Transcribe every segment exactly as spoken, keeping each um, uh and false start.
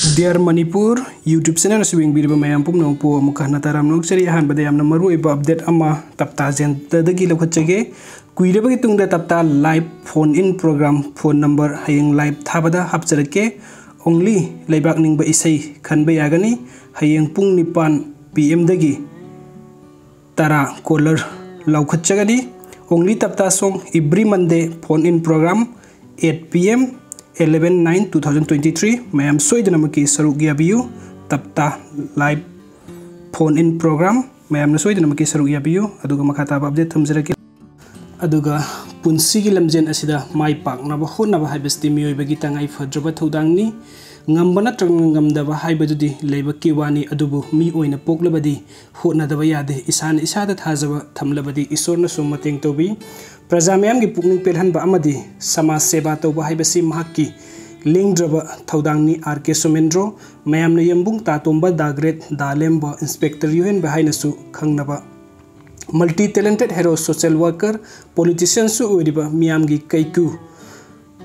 Dear Manipur YouTube channel ꯑꯁꯤ ꯌꯦꯡꯕꯤꯔꯤꯕ ꯃꯌꯥꯝ ꯄꯨꯝꯅꯃꯛꯄꯨ ꯑꯃꯨꯛ ꯍꯟꯅ ꯇꯔꯥꯝꯅ ꯑꯣꯛꯆꯔꯤ꯫ ꯑꯍꯥꯟꯕꯗ ꯌꯥꯝꯅ ꯃꯔꯨꯑꯣꯏꯕ update ꯑꯃ ꯇꯞꯇꯥ ꯖꯦꯟꯇꯗꯒꯤ ꯂꯧꯈꯠꯆꯒꯦ꯫ ꯀꯨꯏꯔꯕꯒꯤ ꯇꯨꯡꯗ ꯇꯞꯇꯥ live phone in program, phone number ꯍꯌꯦꯡ live ꯊꯥꯕꯗ ꯍꯥꯞꯆꯔꯛꯀꯦ꯫ Only ꯂꯩꯕꯥꯛ ꯅꯤꯡꯕ ꯏꯁꯩ ꯈꯟꯕ ꯌꯥꯒꯅꯤ꯫ ꯍꯌꯦꯡ ꯄꯨꯡ ꯅꯤꯄꯥꯟ P M ꯗꯒꯤ ꯇꯔꯥ caller ꯂꯧꯈꯠꯆꯒꯅꯤ꯫ Only ꯇꯞꯇꯥ song every Monday phone in program eight P M, eleven nine two thousand twenty three꯫ ꯃꯌꯥꯝ ꯁꯣꯏꯗꯅꯃꯛꯀꯤ ꯁꯔꯨꯛ ꯌꯥꯕꯤꯌꯨ꯫ ꯇꯞꯇꯥ live phone in program ꯃꯌꯥꯝꯅ ꯁꯣꯏꯗꯅꯃꯛꯀꯤ ꯁꯔꯨꯛ ꯌꯥꯕꯤꯌꯨ꯫ ꯑꯗꯨꯒ ꯃꯈꯥ ꯇꯥꯕ update ꯊꯝꯖꯔꯛꯀꯦ꯫ ꯑꯗꯨꯒ ꯄꯨꯟꯁꯤꯒꯤ ꯂꯝꯖꯦꯟ ꯑꯁꯤꯗ ꯃꯥꯏ ꯄꯥꯛꯅꯕ ꯍꯣꯠꯅꯕ ꯍꯥꯏꯕꯁꯤꯗꯤ ꯃꯤꯑꯣꯏꯕꯒꯤ ꯇꯉꯥꯏ ꯐꯗ꯭ꯔꯕ ꯊꯧꯗꯥꯡꯅꯤ꯫ ꯉꯝꯕ ꯅꯠꯇ꯭ꯔꯒ ꯉꯝꯗꯕ ꯍꯥꯏꯕꯗꯨꯗꯤ ꯂꯩꯕꯛꯀꯤ ꯋꯥꯅꯤ, ꯑꯗꯨꯕꯨ ꯃꯤ ꯑꯣꯏꯅ ꯄꯣꯛꯂꯕꯗꯤ ꯍꯣꯠꯅꯗꯕ ꯌꯥꯗꯦ꯫ ꯏꯁꯥꯅ ꯏꯁꯥꯗ ꯊꯥꯖꯕ ꯊꯝꯂꯕꯗꯤ ꯏꯁꯣꯔꯅꯁꯨ ꯃꯇꯦꯡ ꯇꯧꯕꯤ꯫ ꯄ꯭ꯔꯖꯥ ꯃꯤꯌꯥꯝꯒꯤ ꯄꯨꯛꯅꯤꯡ ꯄꯦꯜꯍꯟꯕ ꯑꯃꯗꯤ ꯁꯃꯥꯖ ꯁꯦꯕꯥ ꯇꯧꯕ ꯍꯥꯏꯕꯁꯤ ꯃꯍꯥꯛꯀꯤ ꯂꯦꯡꯗ꯭ꯔꯕ ꯊꯧꯗꯥꯡꯅꯤ꯫ R K ꯁꯣꯃꯦꯟꯗ꯭ꯔꯣ, ꯃꯌꯥꯝꯅ ꯌꯦꯝꯕꯨꯡ ꯇꯥꯇꯣꯝꯕ, the great ꯗꯥ ꯂꯦꯝꯕ, Inspector ꯌꯨꯍꯦꯟꯕ ꯍꯥꯏꯅꯁꯨ ꯈꯪꯅꯕ multi talented hero, social worker, politicianꯁꯨ ꯑꯣꯏꯔꯤꯕ ꯃꯤꯌꯥꯝꯒꯤ ꯀꯩꯀꯨ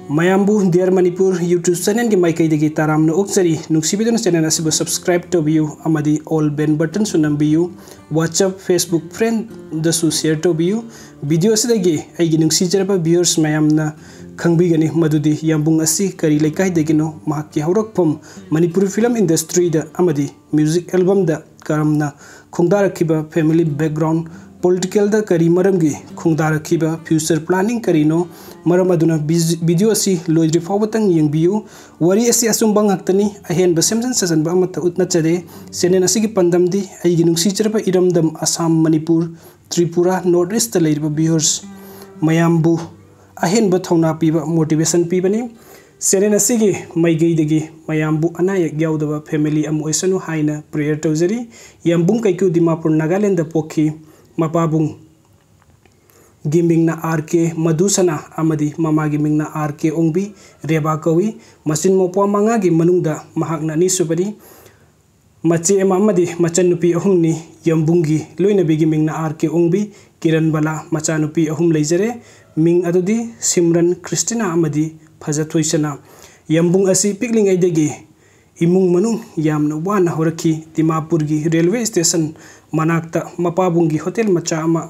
ꯃꯌꯥꯝꯕꯨ Dear Manipur YouTube channelꯒꯤ ꯃꯥꯏꯀꯩꯗꯒꯤ ꯇꯔꯥꯝꯅ ꯑꯣꯛꯆꯔꯤ꯫ ꯅꯨꯡꯁꯤꯕꯤꯗꯨꯅ channel ꯑꯁꯤꯕꯨ subscribe ꯇꯧꯕꯤꯌꯨ ꯑꯃꯗꯤ all bell buttonꯁꯨ ꯅꯝꯕꯤꯌꯨ꯫ WhatsApp, Facebook friendꯗꯁꯨ share ꯇꯧꯕꯤꯌꯨ꯫ Video ꯑꯁꯤꯗꯒꯤ ꯑꯩꯒꯤ ꯅꯨꯡꯁꯤꯖꯔꯕ viewers ꯃꯌꯥꯝꯅ ꯈꯪꯕꯤꯒꯅꯤ ꯃꯗꯨꯗꯤ ꯌꯥꯝꯕꯨꯡ ꯑꯁꯤ ꯀꯔꯤ ꯂꯩꯀꯥꯏꯗꯒꯤꯅꯣ, ꯃꯍꯥꯛꯀꯤ ꯍꯧꯔꯛꯐꯝ ꯃꯅꯤꯄꯨꯔꯤ film industryꯗ ꯑꯃꯗꯤ music albumꯗ ꯀꯔꯝꯅ ꯈꯣꯡꯗꯥꯔꯛꯈꯤꯕ, family background, politicalꯗ ꯀꯔꯤ ꯃꯔꯝꯒꯤ ꯈꯣꯡꯗꯥꯔꯛꯈꯤꯕ, future planning ꯀꯔꯤꯅꯣ, ꯃꯔꯝ ꯑꯗꯨꯅ vis-, video ꯑꯁꯤ ꯂꯣꯏꯗ꯭ꯔꯤ ꯐꯥꯎꯕꯇꯪ ꯌꯦꯡꯕꯤꯌꯨ꯫ ꯋꯥꯔꯤ ꯑꯁꯤ ꯑꯆꯨꯝꯕ ꯉꯥꯛꯇꯅꯤ, ꯑꯍꯦꯟꯕ ꯁꯦꯝꯖꯤꯟ ꯁꯥꯖꯤꯟꯕ ꯑꯃꯠꯇ ꯎꯠꯅꯆꯗꯦ꯫ Channel ꯑꯁꯤꯒꯤ ꯄꯥꯟꯗꯝꯗꯤ ꯑꯩꯒꯤ ꯅꯨꯡꯁꯤꯖꯔꯕ ꯏꯔꯝꯗꯝ ꯑꯁꯥꯝ, ꯃꯅꯤꯄꯨꯔ, ꯇ꯭ꯔꯤꯄꯨꯔꯥ, North Eastꯇ ꯂꯩꯔꯤꯕ viewers ꯃꯌꯥꯝꯕꯨ ꯑꯍꯦꯟꯕ ꯊꯧꯅꯥ ꯄꯤꯕ, motivation ꯄꯤꯕꯅꯤ꯫ Channel ꯑꯁꯤꯒꯤ ꯃꯥꯏꯀꯩꯗꯒꯤ ꯃꯌꯥꯝꯕꯨ ꯑꯅꯥ ꯑꯌꯦꯛ ꯌꯥꯎꯗꯕ family ꯑꯃ ꯑꯣꯏꯁꯅꯨ ꯍꯥꯏꯅ prayer ꯇꯧꯖꯔꯤ꯫ ꯌꯥꯝꯕꯨꯡ ꯀꯩꯀꯨ ꯗꯤꯃꯥꯄꯨꯔ, ꯅꯥꯒꯥꯂꯦꯟꯗ ꯄꯣꯛꯈꯤ꯫ ꯃꯄꯥꯕꯨꯡꯒꯤ ꯃꯤꯡꯅ R K ꯃꯙꯨꯁꯅꯥ ꯑꯃꯗꯤ ꯃꯃꯥꯒꯤ ꯃꯤꯡꯅ R K ꯑꯣꯡꯕꯤ, ꯔꯦꯕꯥ ꯀꯧꯏ꯫ ꯃꯆꯤꯟ ꯃꯧꯄ꯭ꯋꯥ ꯃꯉꯥꯒꯤ ꯃꯅꯨꯡꯗ ꯃꯍꯥꯛꯅ ꯑꯅꯤꯁꯨꯕꯅꯤ꯫ ꯃꯆꯦ ꯑꯃ ꯑꯃꯗꯤ ꯃꯆꯟꯅꯨꯄꯤ ꯑꯍꯨꯝꯅꯤ꯫ ꯌꯥꯝꯕꯨꯡꯒꯤ ꯂꯣꯏꯅꯕꯤꯒꯤ ꯃꯤꯡꯅ R K ꯑꯣꯡꯕꯤ, ꯀꯤꯔꯟ ꯕꯂꯥ꯫ ꯃꯆꯥꯅꯨꯄꯤ ꯑꯍꯨꯝ ꯂꯩꯖꯔꯦ꯫ ꯃꯤꯡ ꯑꯗꯨꯗꯤ ꯁꯤꯝꯔꯟ, ꯈ꯭ꯔꯤꯁꯇꯤꯅꯥ ꯑꯃꯗꯤ ꯐꯖꯊꯣꯏꯁꯅꯥ꯫ ꯌꯥꯝꯕꯨꯡ ꯑꯁꯤ ꯄꯤꯛꯂꯤꯉꯩꯗꯒꯤ ꯏꯃꯨꯡ ꯃꯅꯨꯡ ꯌꯥꯝꯅ ꯋꯥꯅ ꯍꯧꯔꯛꯈꯤ꯫ ꯗꯤꯃꯥꯄꯨꯔꯒꯤ railway station ꯃꯅꯥꯛꯇ ꯃꯄꯥꯕꯨꯡꯒꯤ hotel ꯃꯆꯥ ꯑꯃ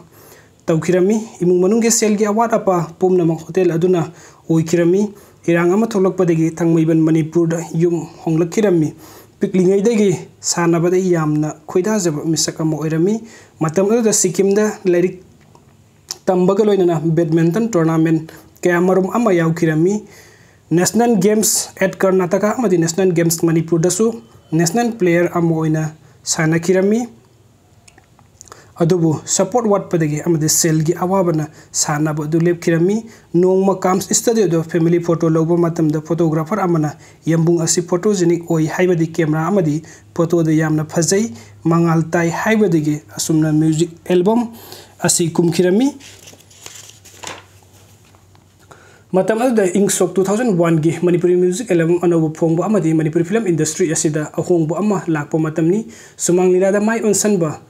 ꯇꯧꯈꯤꯔꯝꯃꯤ꯫ ꯏꯃꯨꯡ ꯃꯅꯨꯡꯒꯤ ꯁꯦꯜꯒꯤ ꯑꯋꯥꯠ ꯑꯄꯥ ꯄꯨꯝꯅꯃꯛ hotel ꯑꯗꯨꯅ ꯑꯣꯏꯈꯤꯔꯝꯃꯤ꯫ ꯏꯔꯥꯡ ꯑꯃ ꯊꯣꯛꯂꯛꯄꯗꯒꯤ ꯊꯥꯡꯃꯩꯕꯟ ꯃꯅꯤꯄꯨꯔꯗ ꯌꯨꯝ ꯍꯣꯡꯂꯛꯈꯤꯔꯝꯃꯤ꯫ ꯄꯤꯛꯂꯤꯉꯩꯗꯒꯤ ꯁꯥꯟꯅꯕꯗ ꯌꯥꯝꯅ ꯈꯣꯏꯗꯥꯖꯕ ꯃꯤꯁꯛ ꯑꯃ ꯑꯣꯏꯔꯝꯃꯤ꯫ ꯃꯇꯝ ꯑꯗꯨꯗ ꯁꯤꯛꯀꯤꯝꯗ ꯂꯥꯏꯔꯤꯛ ꯇꯝꯕꯒ ꯂꯣꯏꯅꯅ badminton tournament ꯀꯌꯥ ꯃꯔꯨꯝ ꯑꯃ ꯌꯥꯎꯈꯤꯔꯝꯃꯤ꯫ National Games at Karnataka ꯑꯃꯗꯤ National Games ꯃꯅꯤꯄꯨꯔꯗꯁꯨ national player ꯑꯃ ꯑꯣꯏꯅ ꯁꯥꯟꯅꯈꯤꯔꯝꯃꯤ꯫ ꯑꯗꯨꯕꯨ support ꯋꯥꯠꯄꯗꯒꯤ ꯑꯃꯗꯤ ꯁꯦꯜꯒꯤ ꯑꯋꯥꯕꯅ ꯁꯥꯟꯅꯕ ꯑꯗꯨ ꯂꯦꯞꯈꯤꯔꯝꯃꯤ꯫ ꯅꯣꯡꯃ ꯀꯥꯝꯁ studio ꯗ family photo ꯂꯧꯕ ꯃꯇꯝꯗ photographer ꯑꯃꯅ ꯌꯥꯝꯕꯨꯡ ꯑꯁꯤ photogenic ꯑꯣꯏ ꯍꯥꯏꯕꯗꯤ camera ꯑꯃꯗꯤ photo ꯗ ꯌꯥꯝꯅ ꯐꯖꯩ, ꯃꯉꯥꯜ ꯇꯥꯏ ꯍꯥꯏꯕꯗꯒꯤ ꯑꯁꯨꯝꯅ music album ꯑꯁꯤ ꯀꯨꯝꯈꯤꯔꯝꯃꯤ꯫ ꯃꯇꯝ ꯑꯗꯨꯗ ꯏꯪ ꯁꯣꯛ two thousand one ꯒꯤ ꯃꯅꯤꯄꯨꯔꯤ music album ꯑꯅꯧꯕ ꯐꯣꯡꯕ ꯑꯃꯗꯤ ꯃꯅꯤꯄꯨꯔꯤ film industry ꯑꯁꯤꯗ ꯑꯍꯣꯡꯕ ꯑꯃ ꯂꯥꯛꯄ ꯃꯇꯝꯅꯤ꯫ ꯁꯨꯃꯥꯡ ꯂꯤꯂꯥꯗ ꯃꯥꯏ ꯑꯣꯟꯁꯤꯟꯕ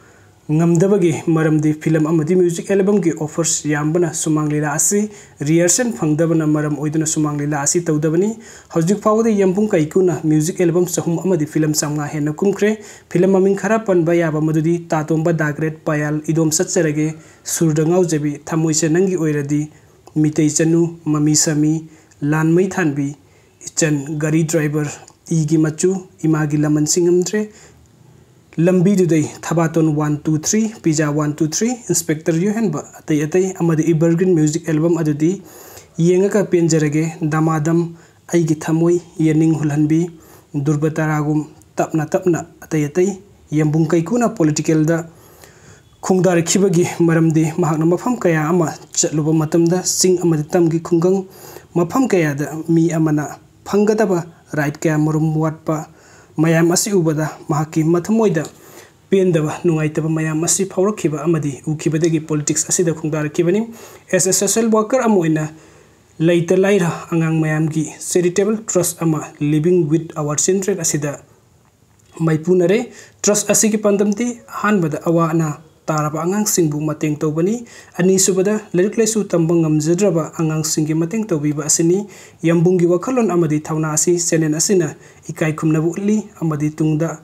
ꯉꯝꯗꯕꯒꯤ ꯃꯔꯝꯗꯤ film ꯑꯃꯗꯤ music album ꯒꯤ offers ꯌꯥꯝꯕꯅ ꯁꯨꯃꯥꯡ ꯂꯤꯂꯥ ꯑꯁꯤ rehearsal ꯐꯪꯗꯕꯅ ꯃꯔꯝ ꯑꯣꯏꯗꯨꯅ ꯁꯨꯃꯥꯡ ꯂꯤꯂꯥ ꯑꯁꯤ ꯇꯧꯗꯕꯅꯤ꯫ ꯍꯧꯖꯤꯛ ꯐꯥꯎꯕꯗ ꯌꯥꯝꯕꯨꯡ ꯀꯥꯏꯀꯨꯅ music album ꯆꯍꯨꯝ ꯑꯃꯗꯤ film ꯆꯥꯝꯃꯉꯥ ꯍꯦꯟꯅ ꯀꯨꯝꯈ꯭ꯔꯦ꯫ Film ꯃꯃꯤꯡ ꯈꯔ ꯄꯟꯕ ꯌꯥꯕ ꯃꯗꯨꯗꯤ ꯇꯥ ꯇꯣꯝꯕ, ꯗꯥꯒ꯭ꯔꯦꯠ, ꯄꯥꯌꯜ, ꯏꯗꯣꯝ ꯆꯠꯆꯔꯒꯦ, ꯁꯨꯔꯗ ꯉꯥꯎꯖꯕꯤ, ꯊꯃꯣꯏꯁꯦ ꯅꯪꯒꯤ ꯑꯣꯏꯔꯗꯤ, ꯃꯤꯇꯩ ꯆꯅꯨ, ꯃꯃꯤ ꯁꯥꯃꯤ, ꯂꯥꯟꯃꯩ ꯊꯥꯟꯕꯤ, ꯏꯆꯟ, ꯒꯥꯔꯤ driver, ꯏꯒꯤ ꯃꯆꯨ, ꯏꯃꯥꯒꯤ ꯂꯃꯟꯁꯤꯡ ꯉꯝꯗ꯭ꯔꯦ, ꯂꯝꯕꯤꯗꯨꯗꯩ, ꯊꯕꯥꯇꯣꯟ one two three, pizza one two three, inspector ꯌꯣꯍꯦꯟꯕ, ꯑꯇꯩ ꯑꯇꯩ ꯑꯃꯗꯤ evergreen music album ꯑꯗꯨꯗꯤ ꯌꯦꯡꯉꯒ ꯄꯦꯟꯖꯔꯒꯦ, ꯗꯃꯥꯗꯝ, ꯑꯩꯒꯤ ꯊꯃꯣꯏ, ꯌꯦꯅꯤꯡ ꯍꯨꯜꯍꯟꯕꯤ, ꯗꯨꯔꯕ ꯇꯔꯥꯒꯨꯝ, ꯇꯞꯅ ꯇꯞꯅ, ꯑꯇꯩ ꯑꯇꯩ꯫ ꯌꯥꯝꯕꯨꯡ ꯀꯥꯏꯀꯨꯅ political ꯗ ꯈꯣꯡꯗꯥꯔꯛꯈꯤꯕꯒꯤ ꯃꯔꯝꯗꯤ ꯃꯍꯥꯛꯅ ꯃꯐꯝ ꯀꯌꯥ ꯑꯃ ꯆꯠꯂꯨꯕ ꯃꯇꯝꯗ ꯆꯤꯡ ꯑꯃꯗꯤ ꯇꯝꯒꯤ ꯈꯨꯡꯒꯪ ꯃꯐꯝ ꯀꯌꯥꯗ ꯃꯤ ꯑꯃꯅ ꯐꯪꯒꯗꯕ right ꯀꯌꯥ ꯃꯔꯨꯝ ꯋꯥꯠꯄ ꯃꯌꯥꯝ ꯑꯁꯤ ꯎꯕꯗ ꯃꯍꯥꯛꯀꯤ ꯃꯊꯃꯣꯏꯗ ꯄꯦꯟꯗꯕ, ꯅꯨꯡꯉꯥꯏꯇꯕ ꯃꯌꯥꯝ ꯑꯁꯤ ꯐꯥꯎꯔꯛꯈꯤꯕ ꯑꯃꯗꯤ ꯎꯈꯤꯕꯗꯒꯤ politics ꯑꯁꯤꯗ ꯈꯣꯡꯗꯥꯔꯛꯈꯤꯕꯅꯤ꯫ As a social worker ꯑꯃ ꯑꯣꯏꯅ ꯂꯩꯇ ꯂꯥꯏꯔ ꯑꯉꯥꯡ ꯃꯌꯥꯝꯒꯤ charitable trust ꯑꯃ Living with Our Children ꯑꯁꯤꯗ ꯃꯥꯏꯄꯨꯅꯔꯦ꯫ Trust ꯑꯁꯤꯒꯤ ꯄꯥꯟꯗꯝꯗꯤ ꯑꯍꯥꯟꯕꯗ ꯑꯋꯥ ꯑꯅꯥ ꯇꯥꯔꯕ ꯑꯉꯥꯡꯁꯤꯡꯕꯨ ꯃꯇꯦꯡ ꯇꯧꯕꯅꯤ꯫ ꯑꯅꯤꯁꯨꯕꯗ, ꯂꯥꯏꯔꯤꯛ ꯂꯥꯏꯁꯨ ꯇꯝꯕ ꯉꯝꯖꯗ꯭ꯔꯕ ꯑꯉꯥꯡꯁꯤꯡꯒꯤ ꯃꯇꯦꯡ ꯇꯧꯕꯤꯕ ꯑꯁꯤꯅꯤ꯫ ꯌꯥꯝꯕꯨꯡꯒꯤ ꯋꯥꯈꯜꯂꯣꯟ ꯑꯃꯗꯤ ꯊꯧꯅꯥ ꯑꯁꯤ channel ꯑꯁꯤꯅ ꯏꯀꯥꯏ ꯈꯨꯝꯅꯕ ꯎꯠꯂꯤ ꯑꯃꯗꯤ ꯇꯨꯡꯗ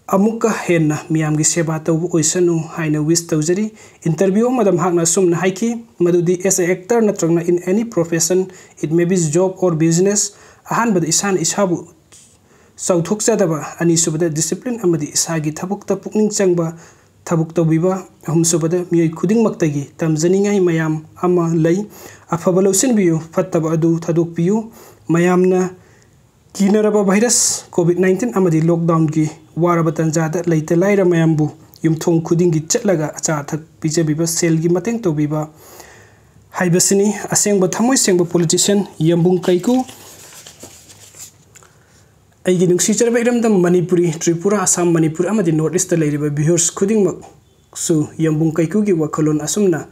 ꯑꯃꯨꯛꯀ ꯍꯦꯟꯅ ꯃꯤꯌꯥꯝꯒꯤ ꯁꯦꯕꯥ ꯇꯧꯕ ꯑꯣꯏꯁꯅꯨ ꯍꯥꯏꯅ wish ꯇꯧꯖꯔꯤ꯫ Interview ꯑꯃꯗ ꯃꯍꯥꯛꯅ ꯑꯁꯨꯝꯅ ꯍꯥꯏꯈꯤ, ꯃꯗꯨꯗꯤ as a actor ꯅꯠꯇ꯭ꯔꯒꯅ in any profession, it may be job or business, ꯑꯍꯥꯟꯕꯗ ꯏꯁꯥꯅ ꯏꯁꯥꯕꯨ ꯆꯥꯎꯊꯣꯛꯆꯗꯕ, ꯑꯅꯤꯁꯨꯕꯗ discipline ꯑꯃꯗꯤ ꯏꯁꯥꯒꯤ ꯊꯕꯛꯇ ꯄꯨꯛꯅꯤꯡ ꯆꯪꯕ, ꯊꯕꯛ ꯇꯧꯕꯤꯕ, ꯑꯍꯨꯝꯁꯨꯕꯗ ꯃꯤꯑꯣꯏ ꯈꯨꯗꯤꯡꯃꯛꯇꯒꯤ ꯇꯝꯖꯅꯤꯡꯉꯥꯏ ꯃꯌꯥꯝ ꯑꯃ ꯂꯩ꯫ ꯑꯐꯕ ꯂꯧꯁꯤꯟꯕꯤꯌꯨ, ꯐꯠꯇꯕ ꯑꯗꯨ ꯊꯥꯗꯣꯛꯄꯤꯌꯨ꯫ ꯃꯌꯥꯝꯅ ꯀꯤꯅꯔꯕ virus COVID nineteen ꯑꯃꯗꯤ lockdownꯒꯤ ꯋꯥꯔꯕ ꯇꯥꯟꯖꯥꯗ ꯂꯩꯇ ꯂꯥꯏꯔ ꯃꯌꯥꯝꯕꯨ ꯌꯨꯝꯊꯣꯡ ꯈꯨꯗꯤꯡꯒꯤ ꯆꯠꯂꯒ ꯑꯆꯥ ꯑꯊꯛ ꯄꯤꯖꯕꯤꯕ, ꯁꯦꯜꯒꯤ ꯃꯇꯦꯡ ꯇꯧꯕꯤꯕ ꯍꯥꯏꯕꯁꯤꯅꯤ꯫ ꯑꯁꯦꯡꯕ ꯊꯃꯣꯏ ꯁꯦꯡꯕ politician ꯌꯥꯝꯕꯨꯡ ꯀꯥꯏꯀꯨ꯫ ꯑꯩꯒꯤ ꯅꯨꯡꯁꯤꯖꯔꯕ ꯏꯔꯝꯗꯝ ꯃꯅꯤꯄꯨꯔꯤ, ꯇ꯭ꯔꯤꯄꯨꯔꯥ, ꯑꯁꯥꯝ, ꯃꯅꯤꯄꯨꯔ ꯑꯃꯗꯤ North Eastꯇ ꯂꯩꯔꯤꯕ viewers ꯈꯨꯗꯤꯡꯃꯛꯁꯨ ꯌꯥꯝꯕꯨꯡ ꯀꯥꯏꯀꯨꯒꯤ ꯋꯥꯈꯜꯂꯣꯟ ꯑꯁꯨꯝꯅ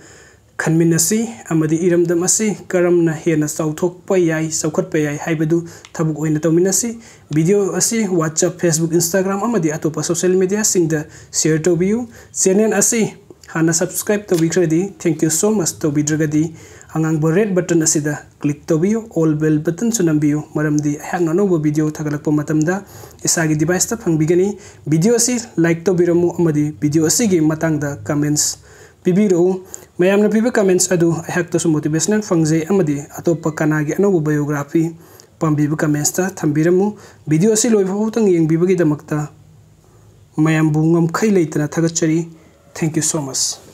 ꯈꯟꯃꯤꯟꯅꯁꯤ ꯑꯃꯗꯤ ꯏꯔꯝꯗꯝ ꯑꯁꯤ ꯀꯔꯝꯅ ꯍꯦꯟꯅ ꯆꯥꯎꯊꯣꯛꯄ ꯌꯥꯏ, ꯆꯥꯎꯈꯠꯄ ꯌꯥꯏ ꯍꯥꯏꯕꯗꯨ ꯊꯕꯛ ꯑꯣꯏꯅ ꯇꯧꯃꯤꯟꯅꯁꯤ꯫ Video ꯑꯁꯤ WhatsApp, Facebook, Instagram ꯑꯃꯗꯤ ꯑꯇꯣꯞꯄ social mediaꯁꯤꯡꯗ share ꯇꯧꯕꯤꯌꯨ꯫ Channel ꯑꯁꯤ ꯍꯥꯟꯅ subscribe ꯇꯧꯕꯤꯈ꯭ꯔꯗꯤ thank you so much, ꯇꯧꯕꯤꯗ꯭ꯔꯒꯗꯤ ꯑꯉꯥꯡꯕ red button ꯑꯁꯤꯗ click ꯇꯧꯕꯤꯌꯨ, all bell buttonꯁꯨ ꯅꯝꯕꯤꯌꯨ, ꯃꯔꯝꯗꯤ ꯑꯩꯍꯥꯛꯅ ꯑꯅꯧꯕ video ꯊꯥꯒꯠꯂꯛꯄ ꯃꯇꯝꯗ ꯏꯁꯥꯒꯤ deviceꯇ ꯐꯪꯕꯤꯒꯅꯤ꯫ Video ꯑꯁꯤ like ꯇꯧꯕꯤꯔꯝꯃꯨ ꯑꯃꯗꯤ video ꯑꯁꯤꯒꯤ ꯃꯇꯥꯡꯗ comments ꯄꯤꯕꯤꯔꯛꯎ꯫ ꯃꯌꯥꯝꯅ ꯄꯤꯕ comments ꯑꯗꯨ ꯑꯩꯍꯥꯛꯇꯁꯨ motivational ꯐꯪꯖꯩ ꯑꯃꯗꯤ ꯑꯇꯣꯞꯄ ꯀꯅꯥꯒꯤ ꯑꯅꯧꯕ biography ꯄꯥꯝꯕꯤꯕ commentsꯇ ꯊꯝꯕꯤꯔꯝꯃꯨ꯫ Video ꯑꯁꯤ ꯂꯣꯏꯕ ꯐꯥꯎꯕꯗꯪ ꯌꯦꯡꯕꯤꯕꯒꯤꯗꯃꯛꯇ ꯃꯌꯥꯝꯕꯨ ꯉꯝꯈꯩ ꯂꯩꯇꯅ ꯊꯥꯒꯠꯆꯔꯤ꯫ Thank you so much꯫